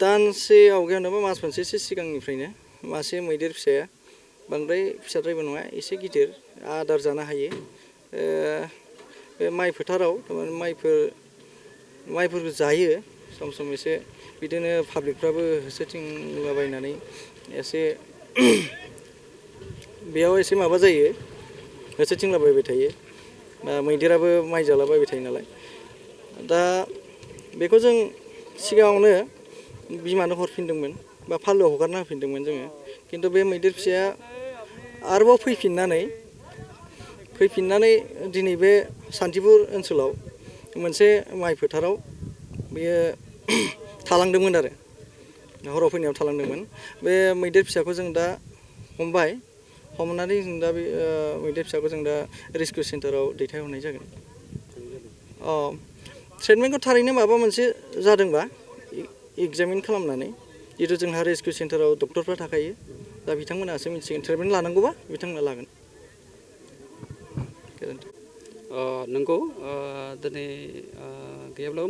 दानसे आवगायावनो मास मोनसेसो सिगांनिफ्रायनो मासे मैदेर फिसाया बांद्राय फिसाद्रायबो नङा एसे गिदिर आदार जानो हायो बे माइ फोथाराव माइफोरखौ जायो सम सम एसे बिदिनो पाब्लिकफ्राबो होसोथिंलाबायनानै एसे बेयाव एसे माबा जायो होसोथिंलाबायबाय थायो मैदेराबो माइ जालाबायबाय थायो नालाय दा बेखौ जों सिगाङावनो बिमानो हरफिनदोंमोन बा फालोआव हगारना होफिनदोंमोन जोङो खिन्थु बे मैदेर फिसाया आरोबाव फैफिननानै दिनै बे सान्थिपुर ओनसोलाव मोनसे माइ फोथाराव बेयो थालांदोंमोन आरो हराव फैनायाव थालांदोंमोन बे मैदेर फिसाखौ जों दा हमबाय हमनानै जों दा बे मैदेर फिसाखौ जों दा रेस्किउ सेन्टाराव दैथायहरनाय जागोन ट्रिटमेन्टखौ थारैनो माबा मोनसे जादोंबा एग्जामिन खालामनानै जितु जोंहा रेस्किउ सेन्टाराव डक्टरफ्रा थाखायो दा बिथांमोनासो मिथिगोन ट्रिटमेन्ट लानांगौबा बिथांमोना लागोन नंगौ दिनै गैयाब्लाबो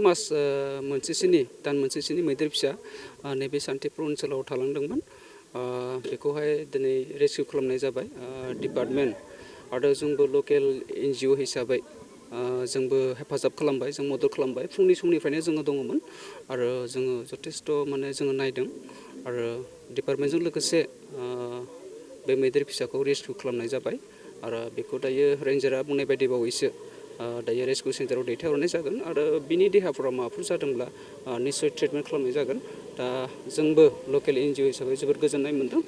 दान मोनसेसोनि मैदेर फिसा नैबे सान्थिपुर ओनसोलाव थालांदोंमोन बेखौहाय दिनै रेस्किउ खालामनाय जाबाय डिपार्टमेन्ट आरो जोंबो लकेल NGO हिसाबै जोंबो हेफाजाब खालामबाय जों मदद खालामबाय फुंनि समनिफ्रायनो जोङो दङमोन आरो जोङो जथेस्थ' माने जोङो नायदों आरो डिपार्टमेन्टजों लोगोसे बे मैदेर फिसाखौ रेस्किउ खालामनाय जाबाय आरो बेखौ दायो रेन्जारा बुंनाय बायदि बावैसो दायो रेस्किउ सेन्टाराव दैथायहरनाय जागोन आरो बिनि देहाफोराव माबाफोर जादोंब्ला निस्सय ट्रिटमेन्ट खालामनाय जागोन दा जोंबो लकेल NGO हिसाबै जोबोद गोजोननाय मोनदों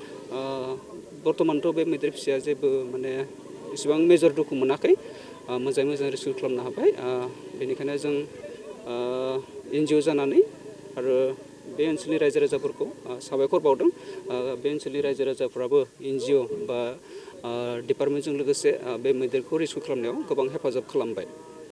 बर्थमानथ' बे मैदेर फिसाया जेबो माने इसेबां मेजर दुखु मोनाखै मोजाङै मोजां रेस्किउ खालामनो हाबाय बेनिखायनो जों NGO जानानै आरो बे ओनसोलनि रायजो राजाफोरखौ साबायखर बावदों बे ओनसोलनि रायजो राजाफ्राबो NGO बा डिपार्टमेन्टजों लोगोसे बे मैदेरखौ रेस्किउ खालामनायाव गोबां हेफाजाब खालामबाय